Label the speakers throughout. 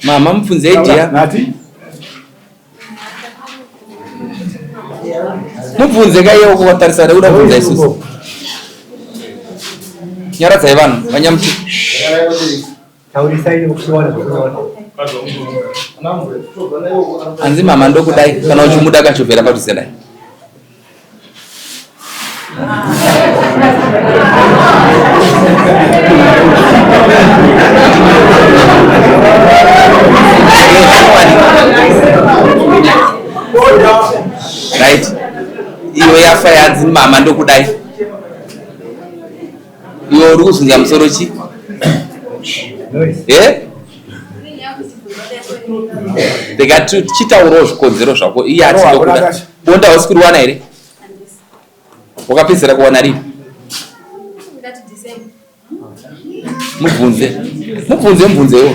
Speaker 1: Mama mubvunzei dia.
Speaker 2: Nati.
Speaker 1: Mubvunze ka iye ukuvatarisa nekuda kubvunza isusu. Nyaradzai vanhu vanyamuti. Hanzi mama ndokudai kana uchimuda kachobvera padhuze naye. Right. Iyo yafa yanzi mama ndokudai. Iwe uri kuzunza musoro chi? Eh? Rega tichitaurawo zvikonzero zvako. Iye ati ndokuda. Bonda hausi kuriwana here? Wakapedzera kuwana rini? Mubvunze. Mubvunze mubvunzewo.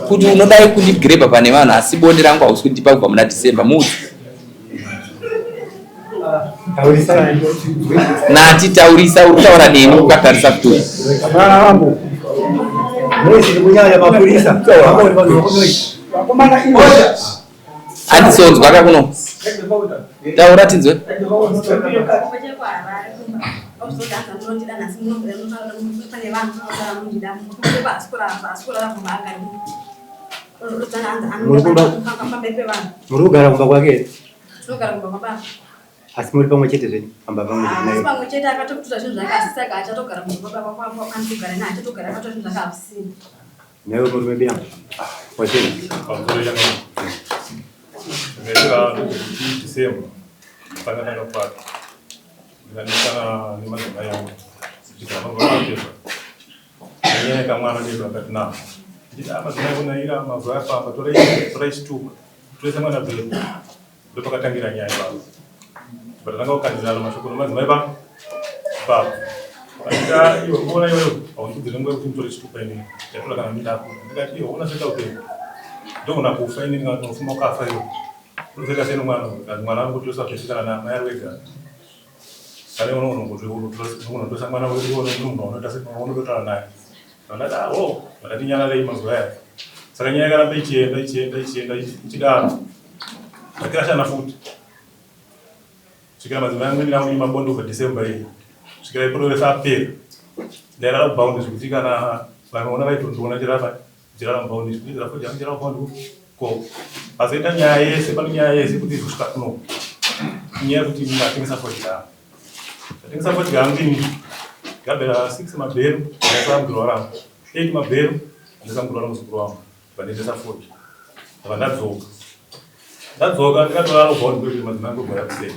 Speaker 1: Kuti unodai kundigreba pane vanhu asi bonde rangu hausi kundipa kubva muna December. Muudze. Nati taurisa uri kutaura neni ukatarisa kutori. Andisonzwa ka kuno. Taura tinzwe.
Speaker 2: Muri kugara kumba kwake here?
Speaker 3: Tinogara kumba kwababa.
Speaker 2: Asi muri pamwe chete zvenyu? Pamba pamwe chete naye.
Speaker 3: Asi pamwe chete akatokutura zvinhu zvake asi saka achatogara kumba kwababa kwangu kwandigara naye achatogara akatora zvinhu zvake hakusina.
Speaker 2: Newe murume biya. Wachena.
Speaker 4: Pamusoro chakana. Ndinoita kuti December pangatanga kwake. Ndikanesana nemadzimai angu. Tichigara pamba pake. Nenyaya kamwana kedu akati nako. Nditi ah madzimai kunaira mazuva afamba torai torai chitupa. Toisa mwana bhero. Ndopakatangira nyaya ipapo. Patatanga kukandirana mashoko nemadzimai pa ipapo. Andika iwe kuona iwewe haundikudzire nguva yekuti nditore chitupa ini. Ndatora kana ndakura. Ndikati iwe una zveta upenyu. Ndogona kufa ini ndinofuma ukafa iwe. Unozoita sei nomwana uyu? Kanzi mwana wangu kuti usapesana naamai ari wega. Pane unotosa mwana wedu unototaura naye. Ndakati ah oh, ndakati nyararei mazuva aya. Saka nyaya yakaramba ichienda ichienda ichienda ichidaro. Ndakirashana futi. Svikira madzimai angu ndina kunyima bonde kubva December iyi. Svikira ipodo rese apera. Ndairara kubaundi zvekuti kana vanoona vaitondiona chirara chirara mubaundi zvekuti ndira futi chirara mubaundi ko. Pazoita nyaya yese pane nyaya yese kuti izosvika kuno. Nyaya yekuti ndatengesa fodya. Ndatengesa fodya yangu ini. Ndabhera 6 mabhero ndaisa mugiro rangu. 8 mabhero ndaisa mugiro rangu muzukuru wangu. Vandendesa fodya. Ndabva ndadzoka. Ndadzoka ndikatora robot ndokuti madzimai angu bhora kuseni.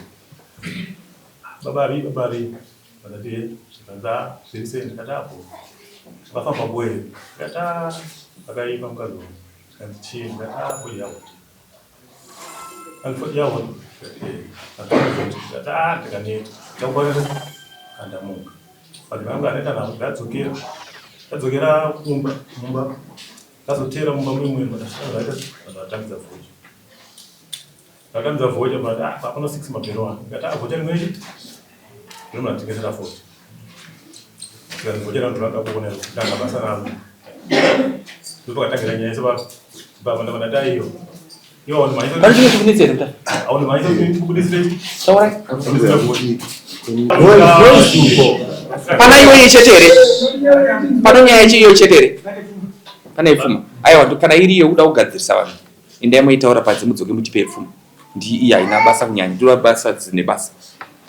Speaker 4: Baba ari baba ari. Ndakati eh zvikanzi ah zviri sei ndikati apo. Vafamba boe. Ndikati ah akaipa mukadzi wangu. Zvikanzi chii ndikati ah fodya yangu. Kanzi fodya yangu. Ndikati eh. Ndikati ah ndikaneta. Ndakukwanisa kandamuka. Madzimai angu aneta navo ndadzokera. Ndadzokera kumba mumba. Ndazotera mumba mumwe ndakasvika ndatambidza fodya. Ndakanza vocha but ah pano 6 mabhero ano. Ndikati ah vocha rimwe ichi. Ndino ndatengesera vocha. Ndikati vocha rangu ndinoda kuona iro. Ndanga basa rangu. Ndopakatangira nyaya yese baba. Baba ndabva ndati aiyo. Iwo aone mhanyisa.
Speaker 1: Pane chimwe chikunetsa here mutana?
Speaker 4: Aone mhanyisa kuti ndikubudisire.
Speaker 1: Taurai.
Speaker 4: Kubudisira vocha.
Speaker 1: Pana iyoyi chete here? Pano nyaya yacho iyoyi chete here? Pane ipfuma. Aiwa kana iri yekuda kugadzirisa vanhu. Endai moitaura panze mudzoke mutipe pfuma. Ndi iyi haina basa kunyanya ndiro basa dzine basa.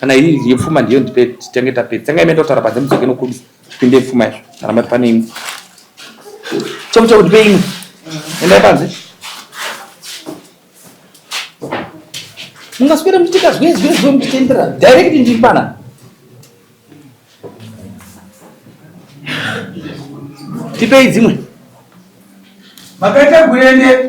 Speaker 1: Kana iri yepfuma ndiyo ndipe titange tapedza. Tangai maenda kutaura panze mudzoke nokurumidza tipinde pfuma izvo. Kana mati pane imwe. Chako chako ndipe imwe. Endai panze. Mungaswera muchiita zwe zwe zwe muchitendera. Direct ndiri pana. Tipei dzimwe.
Speaker 5: Makaita gurende.